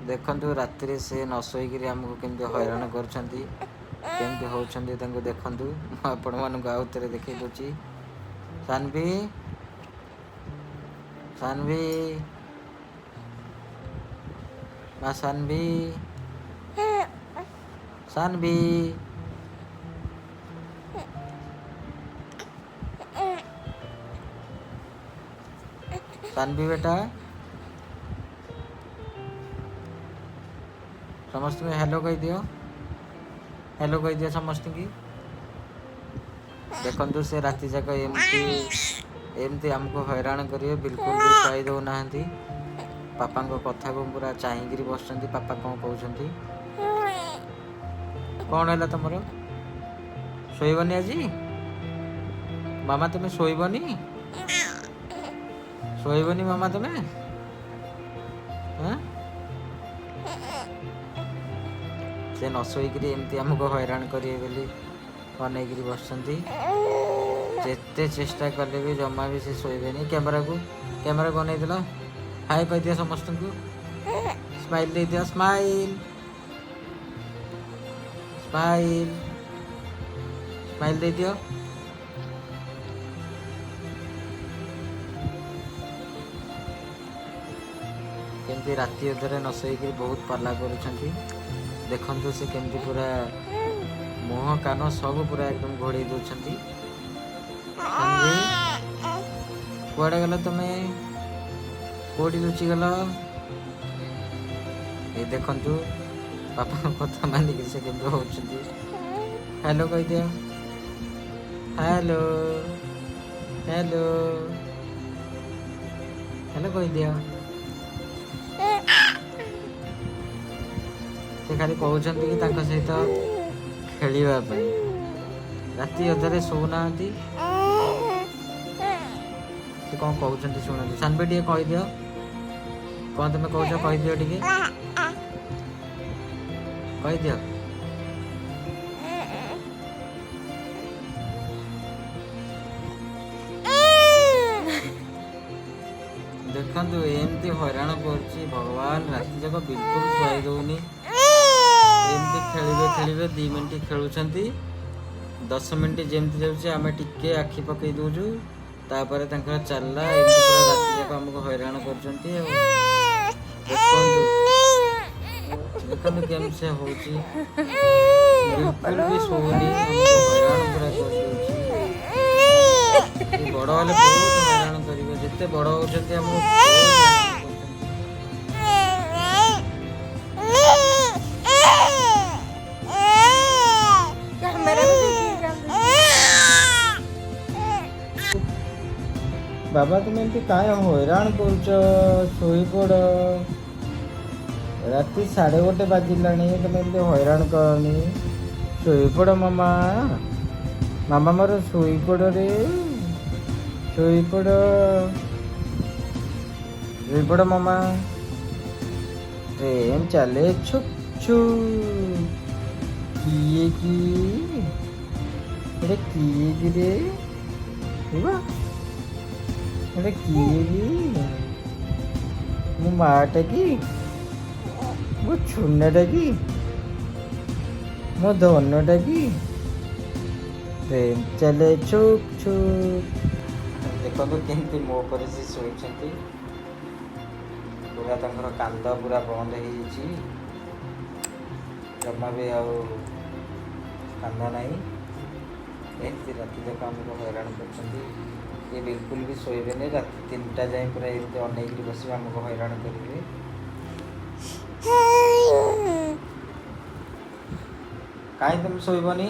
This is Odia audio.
ଦେଖନ୍ତୁ, ରାତିରେ ସେ ନ ଶୋଇକିରି ଆମକୁ କେମିତି ହଇରାଣ କରୁଛନ୍ତି, କେମିତି ହେଉଛନ୍ତି ତାଙ୍କୁ ଦେଖନ୍ତୁ। ମୁଁ ଆପଣମାନଙ୍କୁ ଆଉ ଥରେ ଦେଖେଇ ଦେଉଛି। ସାନଭି, ସାନଭି ମା, ସାନଭି, ସାନଭି, ସାନଭି ବେଟା, ସମସ୍ତଙ୍କୁ ହ୍ୟାଲୋ କହିଦିଅ, ହ୍ୟାଲୋ କହିଦିଅ ସମସ୍ତଙ୍କୁ। ଦେଖନ୍ତୁ, ସେ ରାତି ଯାକ ଏମିତି ଏମିତି ଆମକୁ ହଇରାଣ କରିବେ, ବିଲକୁଲ ବି ଶୁଆଇ ଦେଉନାହାନ୍ତି। ପାପାଙ୍କ କଥାକୁ ପୁରା ଚାହିଁକିରି ବସୁଛନ୍ତି, ପାପା କ'ଣ କହୁଛନ୍ତି। କ'ଣ ହେଲା ତମର? ଶୋଇବନି ଆଜି ମାମା? ତୁମେ ଶୋଇବନି? ଶୋଇବନି ମାମା ତୁମେ? ହଁ, ସେ ନ ଶୋଇକିରି ଏମିତି ଆମକୁ ହଇରାଣ କରିବେ ବୋଲି ଅନେଇକିରି ବସିଛନ୍ତି। ଯେତେ ଚେଷ୍ଟା କଲେ ବି ଜମା ବି ସେ ଶୋଇବେନି। କ୍ୟାମେରାକୁ ଅନେଇଦେଲ, ହାଇ କହିଦିଅ ସମସ୍ତଙ୍କୁ, ସ୍ମାଇଲ୍ ଦେଇଦିଅ, ସ୍ମାଇଲ୍, ସ୍ମାଇଲ୍, ସ୍ମାଇଲ୍ ଦେଇଦିଅ। କେମିତି ରାତି ଅଧରେ ନ ଶୋଇକିରି ବହୁତ ପାଲା କରୁଛନ୍ତି ଦେଖନ୍ତୁ। ସେ କେମିତି ପୁରା ମୁହଁ କାନ ସବୁ ପୁରା ଏକଦମ ଘୋଡ଼େଇ ଦେଉଛନ୍ତି। ସାନଭି, କୁଆଡ଼େ ଗଲ ତମେ? କୋଉଠି ଲୁଚିଗଲ? ଏଇ ଦେଖନ୍ତୁ, ବାପାଙ୍କ କଥା ମାନିକି ସେ କେମିତି ହଉଛନ୍ତି। ହ୍ୟାଲୋ କହିଦିଅ, ହ୍ୟାଲୋ, ହ୍ୟାଲୋ, ହ୍ୟାଲୋ କହିଦିଅ। ସେ ଖାଲି କହୁଛନ୍ତି କି ତାଙ୍କ ସହିତ ଖେଳିବା ପାଇଁ। ରାତି ଅଧରେ ଶୋଉନାହାନ୍ତି। ସେ କ'ଣ କହୁଛନ୍ତି ଶୁଣନ୍ତୁ। ସାନଭି, ଟିକେ କହିଦିଅ, କ'ଣ ତମେ କହୁଛ କହିଦିଅ, ଟିକେ କହିଦିଅ। ଦେଖନ୍ତୁ, ଏମିତି ହଇରାଣ କରୁଛି ଭଗବାନ। ରାତି ଯାକ ବିଲକୁଲ ଶୁଆଇ ଦଉନି। ଏମିତି ଖେଳିବେ ଖେଳିବେ, 2 ମିନିଟ୍ ଖେଳୁଛନ୍ତି, 10 ମିନିଟ୍ ଯେମିତି ଯାଉଛି ଆମେ ଟିକେ ଆଖି ପକେଇ ଦଉଛୁ, ତାପରେ ତାଙ୍କର ଚାଲିଲା। ଏମିତି ପୁରା ରାତି ଯାକ ଆମକୁ ହଇରାଣ କରୁଛନ୍ତି। ଆଉ ଦେଖନ୍ତୁ, ଦେଖନ୍ତୁ କେମିତି ସେ ହଉଛି। ବିଲକୁଲ ବି ଶୋଉନି, ଆମକୁ ହଇରାଣ ପୁରା କରିଦଉଛି। ଏ ବଡ଼ ହେଲେ ବହୁତ ହଇରାଣ କରିବେ। ଯେତେ ବଡ଼ ହଉଛନ୍ତି, ଆମକୁ ବହୁତ ହଇରାଣ କରୁଛନ୍ତି। କ୍ୟାମେରାକୁ ଦେଖିକି କାନ୍ଦୁଛି। ବାବା, ତୁମେ ଏମିତି କାହିଁ ହଇରାଣ କରୁଛ? ଶୋଇପଡ଼। ରାତି 1:30 ବାଜିଲାଣି, ତୁମେ ଏମିତି ହଇରାଣ କରନି। ଶୋଇପଡ଼ ମାମା, ମାମା ମୋର, ଶୋଇପଡ଼ ରେ, ଶୋଇପଡ଼, ଶୋଇପଡ଼ ମାମା। ଟ୍ରେନ୍ ଚାଲେ ଛୁକ୍ ଛୁକ୍। କିଏ କି ଏଟା? କିଏ କି ରେ? ଏବା, ଏଟା କିଏ କି? ମୋ ମାଟା କି? ମୋ ଛୁନାଟା କି? ମୋ ଧନଟା କି? ଟ୍ରେନ୍ ଚାଲେ ଛୁକ୍ ଛୁକ୍। ଦେଖନ୍ତୁ, କେମିତି ମୋ ଉପରେ ସେ ଶୋଇଛନ୍ତି। ପୁରା ତାଙ୍କର କାନ୍ଦ ପୁରା ବନ୍ଦ ହେଇଯାଇଛି, ଜମା ବି ଆଉ କାନ୍ଦ ନାହିଁ। ଏମିତି ରାତି ଯାକ ଆମକୁ ହଇରାଣ କରୁଛନ୍ତି। ଇଏ ବିଲକୁଲ ବି ଶୋଇବେନି। ରାତି 3ଟା ଯାଏଁ ପୁରା ଏମିତି ଅନେଇକିରି ବସିବେ, ଆମକୁ ହଇରାଣ କରିବେ। କାହିଁ ତମେ ଶୋଇବନି?